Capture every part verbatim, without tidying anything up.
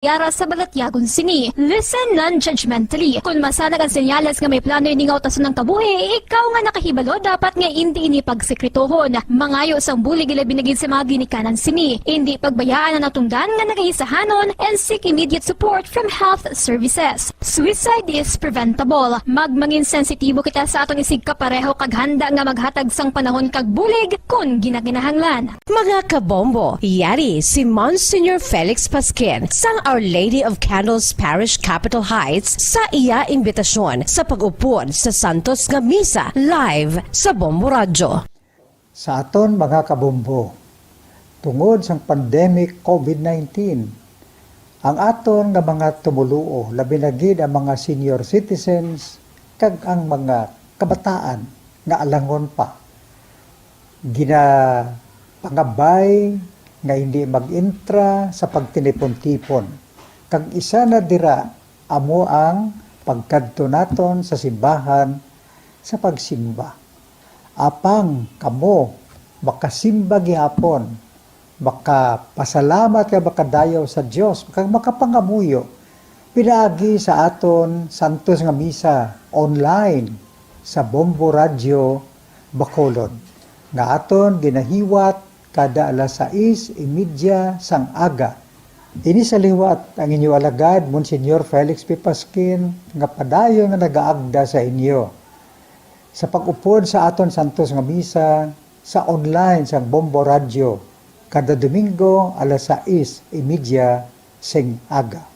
Yara sa balatyagon sini. Listen non-judgmentally. Kon masanag ang senyales nga may plano ini nga utason ang kabuhi, ikaw nga nakahibalo dapat nga indi ini pagsekretohon. Mangayo sang bulig ilabi na gid sa mga ginikanan sini. Indi pagbayaan ang natungdan nga nagahisahanon and seek immediate support from health services. Suicide is preventable. Magmangin sensitibo kita sa aton isigkapareho kag handa nga maghatag sang panahon kag bulig kon ginakinahanglan. Mga kabombo, yari si Monsignor Felix Pasquin sang Our Lady of Candles Parish, Capitol Heights, sa iya imbitasyon sa pag-upod sa Santos nga Misa live sa Bombo Radyo. Sa aton mga kabombo, tungod sang pandemic covid nineteen, ang aton nga mga tumoluo, labi na gid ang mga senior citizens kag ang mga kabataan nga alangon pa, ginapangabay nga hindi mag-intra sa pagtinipon-tipon, kag isa na dira amo ang pagkadto naton sa simbahan sa pagsimba. Apang kamo makasimba gihapon, makapasalamat kag makadayaw sa Dios, kag makapangamuyo pinaagi sa aton santos nga misa online sa Bombo Radyo Bacolod, nga aton ginahiwat kada alas sais y media sang aga. Ini sa liwat ang inyo alagad, Monsignor Felix P. Pasquin, nga padayon nga nagaagda sa inyo sa pag-upod sa aton santos nga misa sa online sang Bombo Radyo kada Domingo alas sais y media sing aga.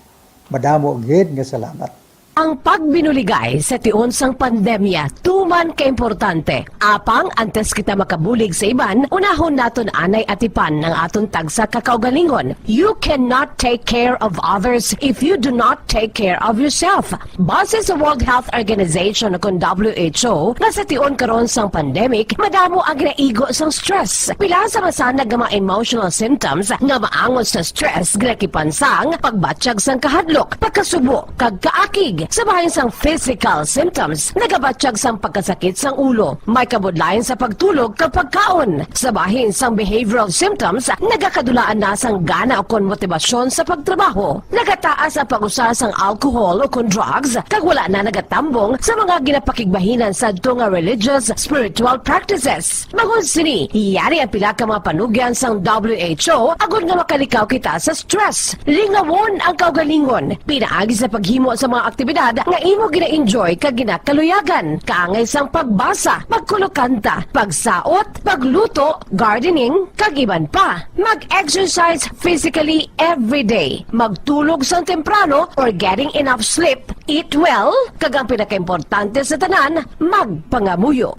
Madamo gid nga salamat. Ang pagbinuligay sa tion sang pandemya tuman ka importante. Apang antes kita makabulig sa iban, unahon naton anay atipan ang aton tagsa ka kaugalingon. You cannot take care of others if you do not take care of yourself. Base sa World Health Organization, kon W H O, nga sa tion karon sang pandemic, madamo ang ginaigo sang stress. Pila sa masanag nga mga emotional symptoms nga maangot sa stress ginakipan sang pagbatyag sang kahadlok, pagkasubo, kag kaakig. Sa bahin sang physical symptoms, nagabatyag sang pagkasakit sang ulo, may kabudlayan sa pagtulog kag pagkaon. Sa bahin sang behavioral symptoms, nagakadulaan na sang gana ukon motibasyon sa pagtrabaho. Nagataas ang pag-usa sang alcohol ukon drugs, kag wala na nagatambong sa mga ginapakigbahinan sadto nga religious, spiritual practices. Bangod sini, yari ang pila ka mga panugyan sang W H O agod nga makalikaw kita sa stress. Lingawon ang kaugalingon pinaagi sa paghimo sa mga aktibidad nga imo gina-enjoy kag ginakaluyagan, kaangay sang pagbasa, pagkulokanta, pagsaot, pagluto, gardening, kag iban pa. Mag-exercise physically every day. Magtulog sang temprano or getting enough sleep. Eat well, kag ang pinakaimportante sa tanan, magpangamuyo.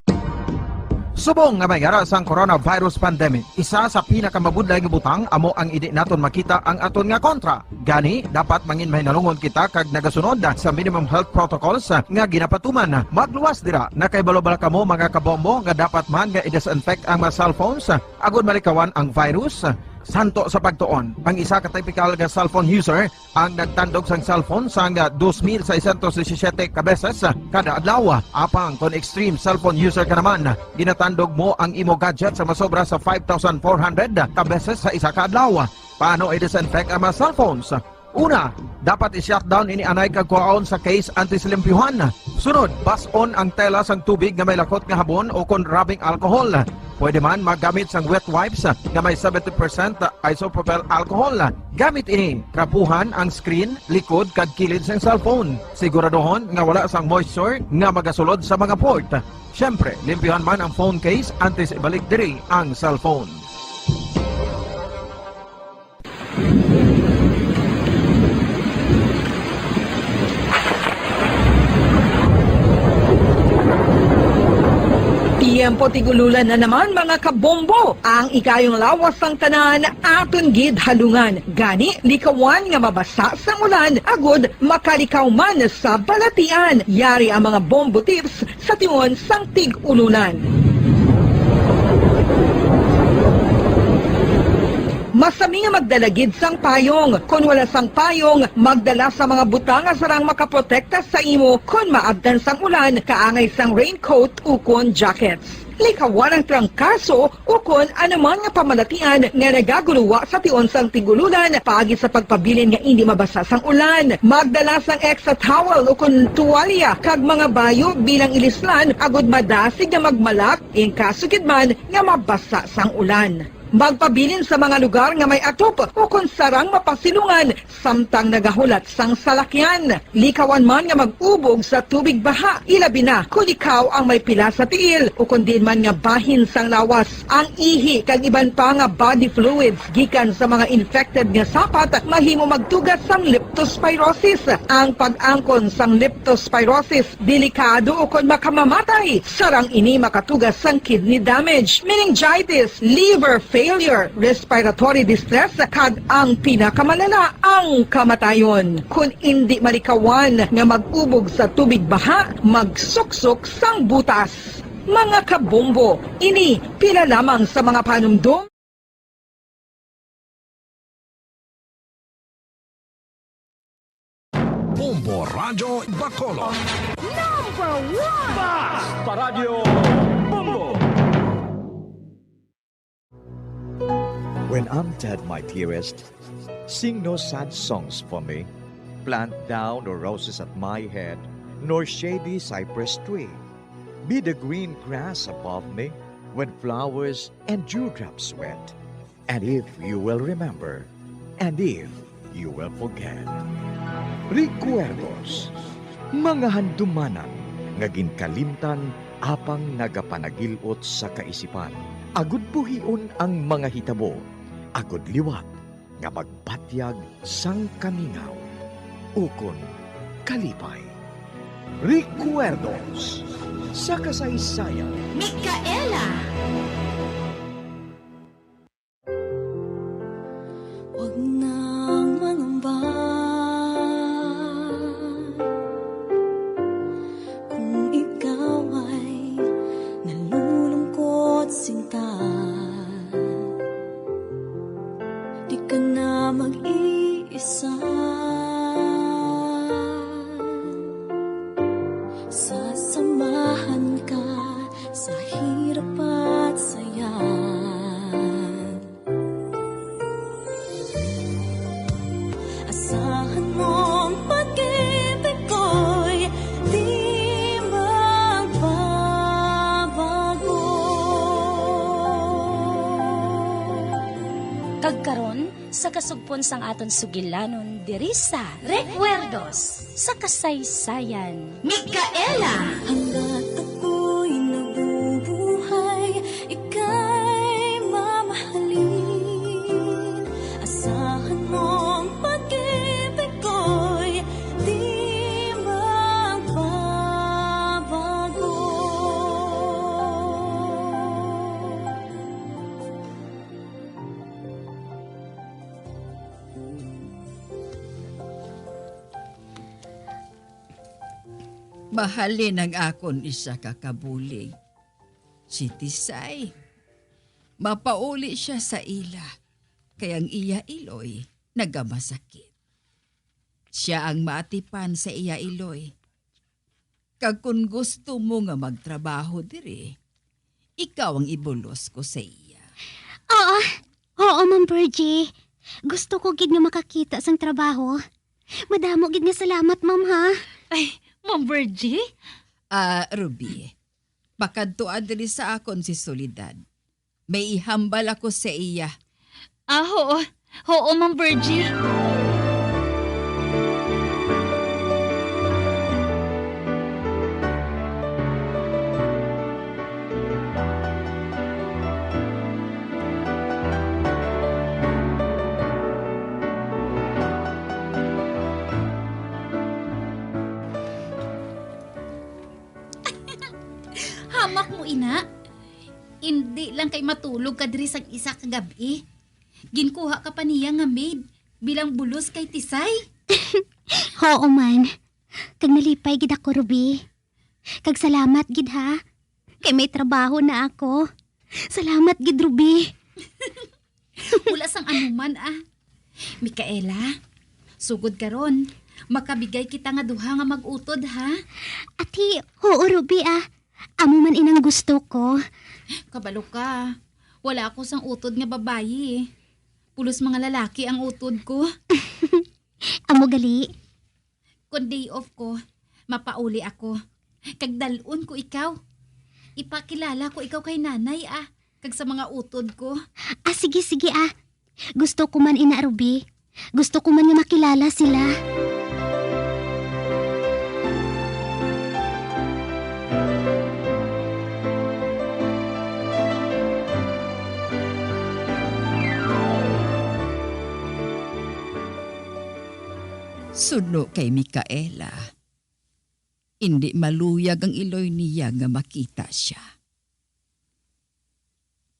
Subong nga may yara sang coronavirus pandemic, isa sa pinakamabudlay nga butang amo ang indi naton makita ang aton nga kontra. Gani, dapat mangin mahinalungon kita kag nagasunod sa minimum health protocols nga ginapatuman. Magluwas dira, nakahibalo bala kamo, mga kabombo, nga dapat man nga i-disinfect ang mga cellphones agod malikawan ang virus? Santo sa pagtuon, ang isa ka typical nga cellphone user ang nagtandog sang cellphone sang dos mil seiscientos disisiete ka beses kada adlaw. Apang kon extreme cellphone user ka naman, ginatandog mo ang imo gadget sa masobra sa five thousand four hundred ka beses sa isa ka adlaw. Paano i-disinfect ang mga cellphones? Una, dapat i-shutdown ini anay kag kuhaon sa case antes limpyuhan. Sunod, bas-on ang tela sang tubig nga may lakot nga habon o kon rubbing alcohol. Pwede man maggamit sang wet wipes nga may seventy percent isopropyl alcohol. Gamit ini, trapuhan ang screen, likod, kag kilid sang cellphone. Siguraduhon nga wala sang moisture nga magasulod sa mga port. Siyempre, limpyuhan man ang phone case antes ibalik diri ang cellphone. Tiyempo tig-ululan na naman, mga kabombo. Ang ikayong lawas sang tanan aton gid halungan. Gani, likawan nga mabasa sang ulan agud makalikaw man sa balatian. Yari ang mga bombo tips sa tion sang tig-ulunan. Masami nga magdala gid sang payong. Kon wala sang payong, magdala sa mga butang nga sarang makaprotekta sa imo kon maabtan sang ulan, kaangay sang raincoat ukon jackets. Likawan ang trangkaso ukon anuman nga pamalatian nga nagaguluwa sa tion sang tig-ululan paagi sa pagpabilin nga indi mabasa sang ulan. Magdala sang extra towel ukon tuwalya kag mga bayo bilang ilislan agud madasig nga magmalak in kaso gid man nga mabasa sang ulan. Magpabilin sa mga lugar nga may atop ukon sarang mapasilungan samtang nagahulat sang salakyan. Likawan man nga mag-ubog sa tubig baha, ilabi na kon ikaw ang may pila sa tiil ukon diin man nga bahin sang lawas. Ang ihi kag iban pa nga body fluids gikan sa mga infected nga sapat mahimo magtuga sang leptospirosis. Ang pag-angkon sang leptospirosis delikado ukon makamamatay. Sarang ini makatuga sang kidney damage, meningitis, liver failure, respiratory distress, kag ang pinakamalala, ang kamatayon. Kon indi malikawan nga mag-ubog sa tubig baha, magsuksok sang butas. Mga kabombo, ini pila lamang sa mga panumdom. Bombo Radyo Bacolod. Number one! Basta Radyo Bombo! When I'm dead, my dearest, sing no sad songs for me. Plant thou no roses at my head, nor shady cypress tree. Be the green grass above me when flowers and dewdrops wet. And if you will remember, and if you will forget. Recuerdos, mga handumanan nga ginkalimtan apang nagapanagil-ot sa kaisipan, agud buhion ang mga hitabo, agud liwat nga magpatyag sang kamingaw ukon kalipay. Recuerdos sa kasaysayan. Micaela. Huwag nang mangamba kung ikaw ay nalulungkot, sinta. Di ka na mag-iisa. Sasamahan ka sa hirap at saya. Asahan mong pag-ibig ko'y di magbabago. Kag karon, sa kasugpon sang aton sugilanon diri sa Recuerdos sa Kasaysayan. Micaela. Hanggat ako'y nabubuhay, ika'y mamahalin. Asahan mong pag-ibig ko'y di magbabago. Mahalin ang akon isa ka kabulig, si Tisay. Mapauli sia sa ila, kay ang iya iloy nagamasakit. Sia ang maatipan sa iya iloy. Kag kon gusto mo nga magtrabaho diri, ikaw ang ibulos ko sa iya. Oo, oo, Ma'am Virgie. Gusto ko gid nga makakita sang trabaho. Madamo gid nga salamat, ma'am, ha? Ay, Ma'am Virgie? Ah, Ruby, pakadtoa diri sa akon si Soledad. May ihambal ako sa iya. Ah, oo. Oo, Ma'am Virgie. Hamak mo, ina. Indi lang kay matulog ka diri sang isa ka gab-i, ginkuha ka pa niya nga maid bilang bulos kay Tisay. Huo man. Kag nalipay gid ako, Ruby. Kag salamat gid, ha, kay may trabaho na ako. Salamat gid, Ruby. Wala sang anuman, ah. Micaela, sugod karon, makabigay kita nga duha nga mag-utod, ha? Ati, huo, Ruby, ah. Amo man inang gusto ko. Kabalo ka, wala ako sang utod nga babayi. Pulos mga lalaki ang utod ko. Amo gali. Kon day off ko, mapauli ako. Kag dal-on ko ikaw. Ipakilala ko ikaw kay nanay, ah, kag sa mga utod ko. Ah, sige, sige, ah. Gusto ko man ina, Ruby. Gusto ko man nga makilala sila. Suno kay Micaela, indi maluyag ang iloy niya nga makita sia.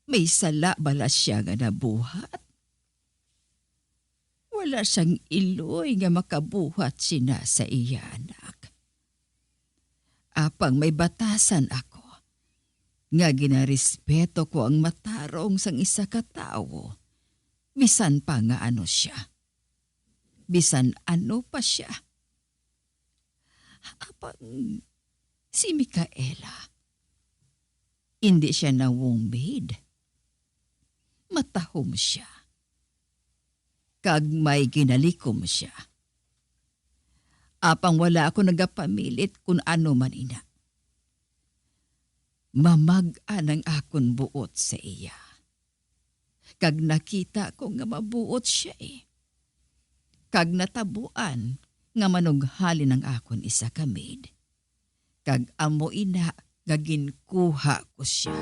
May sala bala sia nga nabuhat? Wala siyang iloy nga makabuhat sina sa iya anak. Apang may batasan ako, nga ginarespeto ko ang matarong sang isa ka tawo, bisan pa nga ano sia, bisan ano pa sia. Apang si Micaela, indi sia nawong maid. Matahom sia. Kag may ginalikom sia. Apang wala ako nagapamilit kun ano man ina. Mamag-an ang akon buot sa iya. Kag nakita ko nga mabuot sia, eh. Kag natabuan nga manughalin ang akon isa ka maid. Kag amo ina nga ginkuha ko sia.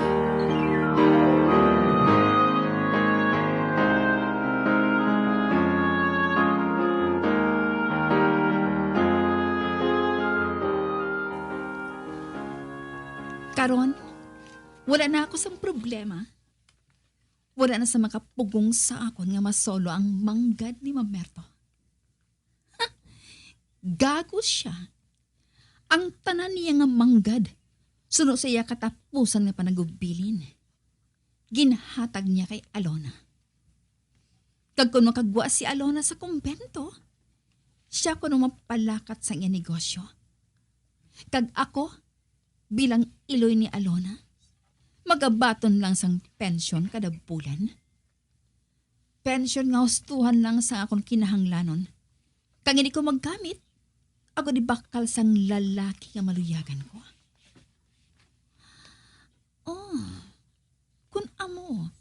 Karon, wala na ako sang problema. Wala na sa makapugong sa akon nga masolo ang manggad ni Mamerto. Ha! Gago sia. Ang tanan niya nga manggad, suno sa iya katapusan nga panaghubilin, ginhatag niya kay Alona. Kag kon makagwa si Alona sa kumbento, sia kuno mapalakat sang iya negosyo. Kag ako, bilang iloy ni Alona, magabaton lang sang pensyon kada bulan. Pensyon nga hustuhan lang sang akon kinahanglanon. Kag indi ko maggamit, ako di bakal sang lalaki nga maluyagan ko. Oh, kun amo,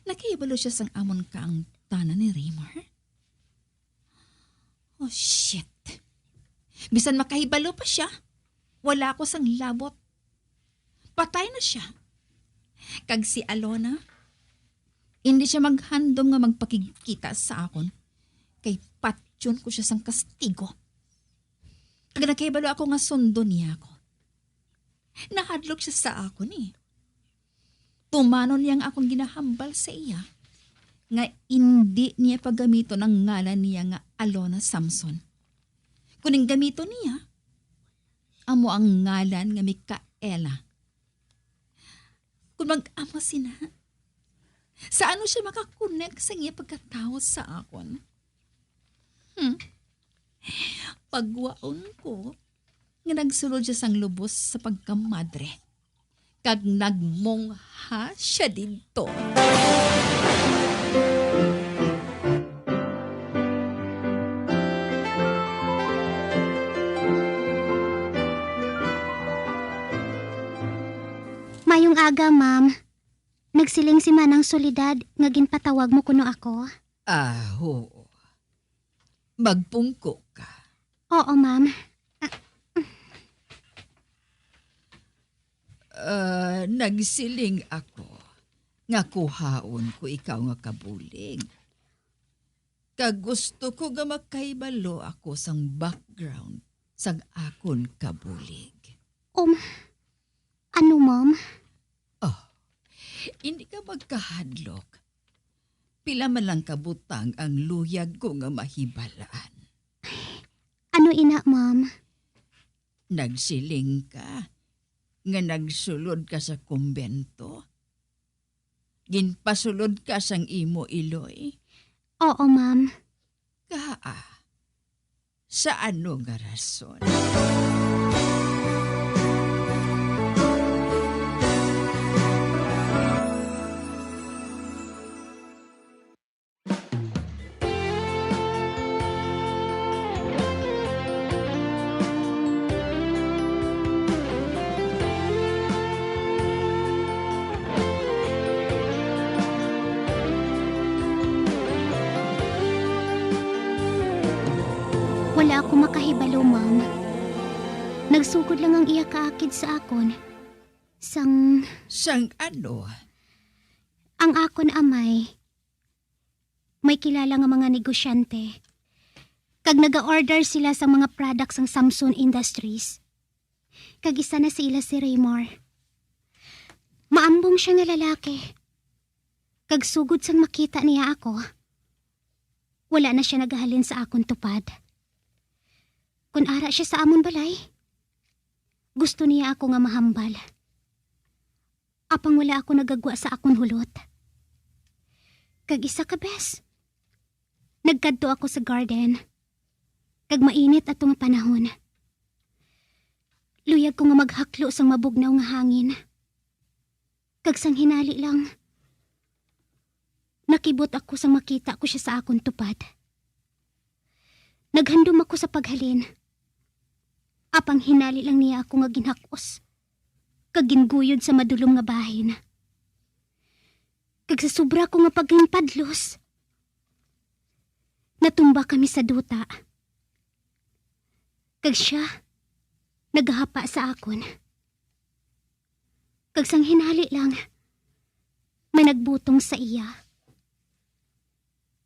nakahibalo sia sang amon kaangtanan ni Raymar? Oh, shit. Bisan makahibalo pa sia, wala ako sang labot. Patay na sia. Kag si Alona, indi sia maghandom nga magpakigkita sa akon, kay patyon ko sia sang kastigo. Kag nakahibalo ako nga sundon niya ako. Nahadlok sia sa akon, eh. Tumanon niya ang akon ginahambal sa iya, nga indi niya pagamiton ang ngalan niya nga Alona Samson. Kun ang gamiton niya, amo ang ngalan nga Micaela. Kun mag-amo sina, sa ano sia makakonek sa iya pagkatawo sa akon? Hmm. Pagwaon ko nga nagsulod sia sang lubos sa pagkamadre, kag nagmongha sia didto. Mayong aga, ma'am. Nagsiling si Manang Soledad nga ginpatawag mo kuno ako. Ah, oo. Magpungko ka. Oo, ma'am. Ah, nagsiling ako nga kuhaon ko ikaw nga kabulig. Kag gusto ko nga makahibalo ako sang background sang akon kabulig. Um, ano, ma'am? Oh, hindi ka magkahadlok. Pila man lang ka butang ang luyag ko nga mahibalaan. Ano ina, ma'am? Nagsiling ka nga nagsulod ka sa kumbento. Ginpasulod ka sang imo iloy? Oo, ma'am. Kaa, sa ano nga rason? Wala ako makahibalo, ma'am. Nagsugod lang ang iya kaakid sa akon. Sang Sang ano? Ang akon amay, may kilala nga mga negosyante. Kag naga-order sila sa mga products sang Samson Industries. Kag isa na sa ila si Raymore. Maambong siya nga lalaki. Kag sugod sang makita niya ako, wala na sia nagahalin sa akon tupad. Kon ara sia sa amon balay, gusto niya ako nga mahambal. Apang wala ako nagagwa sa akon hulot. Kag isa ka bes, nagkadto ako sa garden. Kag mainit ato nga panahon. Luyag ko nga maghaklo sang mabugnaw nga hangin. Kag sang hinali lang, nakibot ako sang makita ko sia sa akon tupad. Naghandom ako sa paghalin. Apang hinali lang niya ako nga ginhakos, kag ginguyod sa madulom nga bahin. Kag sa sobra ko nga paghinpadlos, natumba kami sa duta. Kag sia nagahapa sa akon. Kag sang hinali lang, may nagbutong sa iya.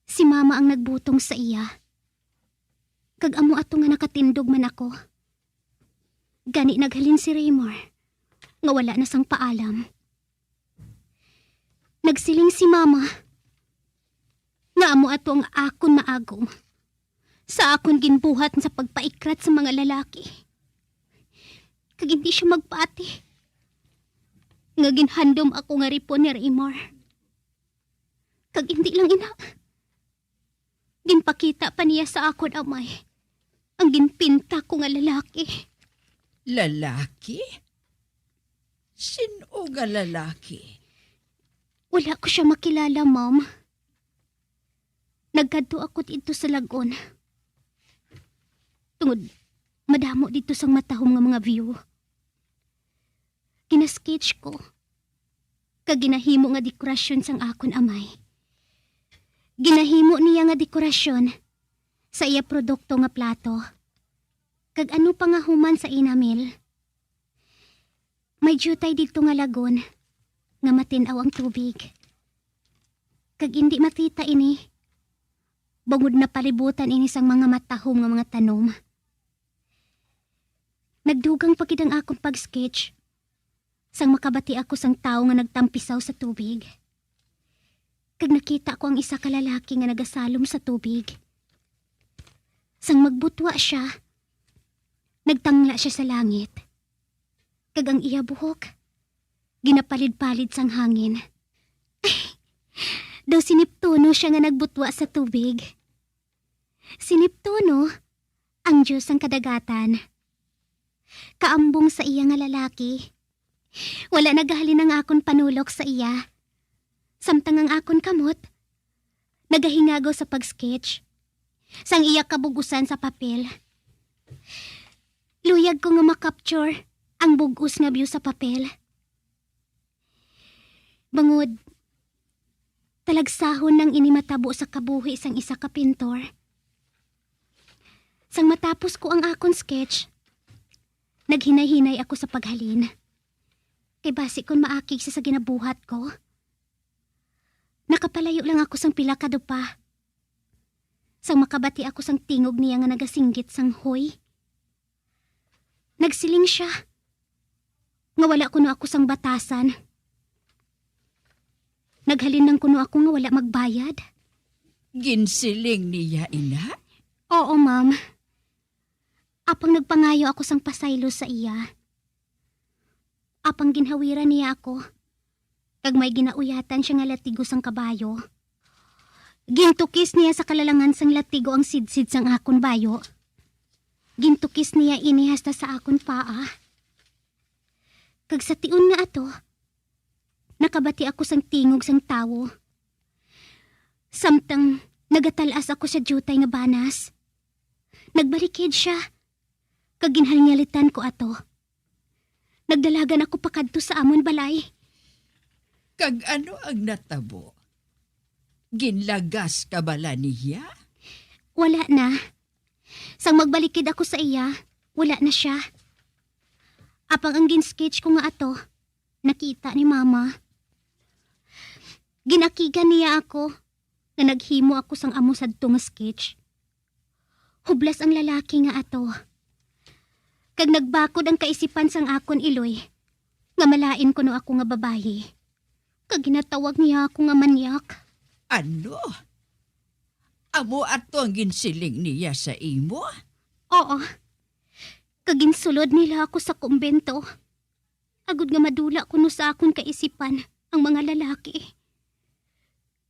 Si Mama ang nagbutong sa iya. Kag amo ato nga nakatindog man ako. Gani naghalin si Raymore nga wala na sang paalam. Nagsiling si Mama nga amo ato ang akon maagom sa akon ginbuhat sa pagpaikrat sa mga lalaki. Kag hindi sia magpati nga ginhandom ako nga ripon ni Raymore. Kag hindi lang ina, ginpakita pa niya sa akon amay ang ginpinta ko nga lalaki. Lalaki? Sin-o nga lalaki? Wala ko sia makilala, ma'am. Nagkadto ako didto sa Lagon. Tungod madamo didto sang matahom nga mga view. Gina-sketch ko kag ginahimo nga dekorasyon sang akon amay. Ginahimo niya nga dekorasyon sa iya produkto nga plato, kag ano pa nga human sa enamel. May diutay didto nga Lagon nga matin-aw ang tubig. Kag indi makita ini, bangod napalibutan ini sang mga matahom nga mga tanom. Nagdugang pa gid ang akon pag-sketch sang makabati ako sang tawo nga nagtampisaw sa tubig. Kag nakita ko ang isa ka lalaki nga nagasalom sa tubig. Sang magbutwa sia, nagtangla sia sa langit. Kag ang iya buhok ginapalid-palid sang hangin. Daw si Neptuno sia nga nagbutwa sa tubig. Si Neptuno, ang dios sang kadagatan. Kaambong sa iya nga lalaki, wala nagahalin ang akon panulok sa iya. Samtang ang akon kamot nagahingagaw sa pag-sketch sang iya kabug-usan sa papel. Luyag ko nga ma-capture ang bug-os nga view sa papel. Bangod, talagsahon nang ini matabo sa kabuhi sang isa ka pintor. Sang matapos ko ang akon sketch, naghinay-hinay ako sa paghalin. Kay basi kon maakig siya sa ginabuhat ko. Nakapalayo lang ako sang pila ka dupa. Sang makabati ako sang tingog niya nga nagasinggit sang, "Hoy." Nagsiling sia nga wala kuno ako sang batasan. Naghalin lang kuno ako nga wala magbayad. Ginsiling niya ina? Oo, ma'am. Apang nagpangayo ako sang pasaylo sa iya. Apang ginhawiran niya ako, kag may ginauyatan sia nga latigo sang kabayo. Gintukis niya sa kalalangan sang latigo ang sidsid sang akon bayo. Gintukis niya ini hasta sa akon paa. Kag sa tion nga ato, nakabati ako sang tingog sang tawo. Samtang nagatal-as ako sa diutay nga banas, nagbalikid sia, kag ginhalingyalitan ko ato. Nagdalagan ako pakadto sa amon balay. Kag ano ang natabo? Ginlagas ka bala niya? Wala na. Sang magbalikid ako sa iya, wala na sia. Apang ang gin-sketch ko nga ato, nakita ni Mama. Ginakigan niya ako nga naghimo ako sang amo sadto nga sketch. Hublas ang lalaki nga ato. Kag nagbakod ang kaisipan sang akon iloy nga malain kuno ako nga babayi. Kag ginatawag niya ako nga manyak. Ano? Amo ato ang ginsiling niya sa imo? Oo. Kag ginsulod nila ako sa kumbento, agod nga madula kuno sa akon kaisipan ang mga lalaki.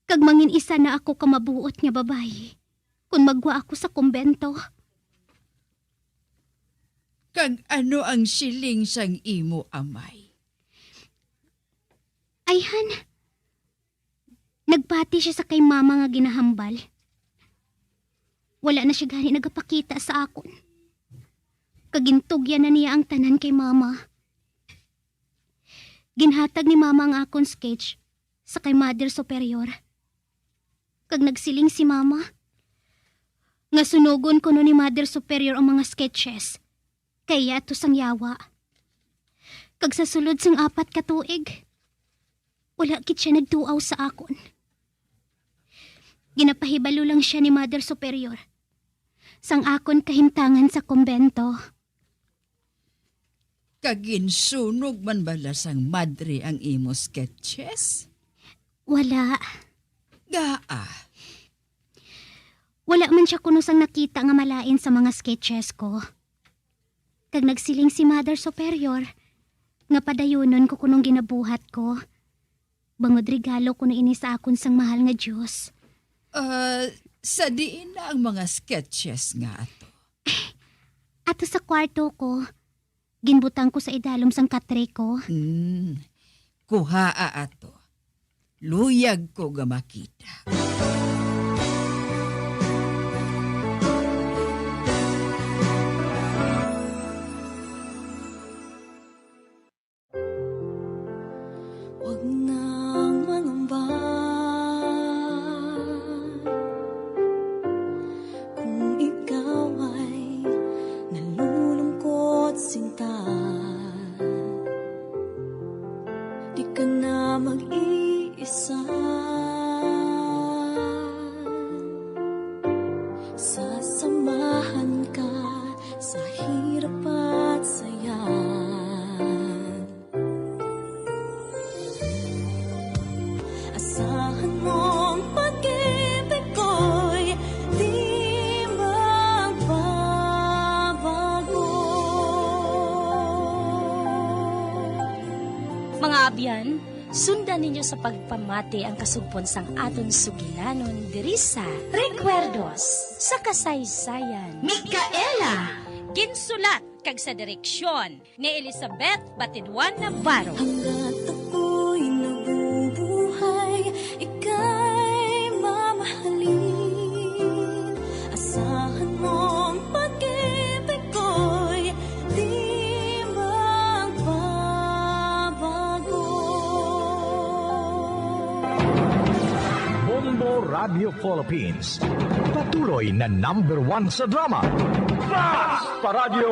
Kag mangin isa na ako ka mabuot nga babayi kon maggwa ako sa kumbento. Kag ano ang siling sang imo amay? Ayhan, nagpati sia sa kay Mama nga ginahambal. Wala na sia gani nagapakita sa akon. Kag gintugyan na niya ang tanan kay Mama. Ginhatag ni Mama ang akon sketch sa kay Mother Superior. Kag nagsiling si Mama nga sunugon kuno ni Mother Superior ang mga sketches kay iya ato sang yawa. Kag sa sulod sang apat ka tuig, wala gid sia nagtuaw sa akon. Ginapahibalo lang sia ni Mother Superior sang akon kahimtangan sa kumbento. Kag ginsunog man bala sang madre ang imo sketches? Wala. Gaa? Wala man sia kuno sang nakita nga malain sa mga sketches ko. Kag nagsiling si Mother Superior nga padayunon ko kunong ginabuhat ko, bangod regalo kuno ini sa akon sang mahal nga Dios. Ah, sa diin na ang mga sketches nga ato? Ato sa kwarto ko. Ginbutang ko sa idalom sang katre ko. Hmm. Kuhaa ato. Luyag ko nga makita. Huwag nang mangamba kung ikaw ay nalulungkot, sinta. Di ka na mag-iisa. Sasamahan ka sa hirap at saya. Asahan mong pag-ibig ko'y di magbabago. Mga abyan, sundan ninyo sa pagpamati ang kasugpon sang aton sugilanon diri sa Recuerdos sa Kasaysayan. Micaela. Ginsulat kag sa direksyon ni Elizabeth Batidwan Navarro. Hanggat ako'y nabubuhay, ika'y mamahalin. Asahan mong pag-ibig ko'y di magbabago. Bombo Radio Philippines, patuloy na number one sa drama. Bas Paradyo!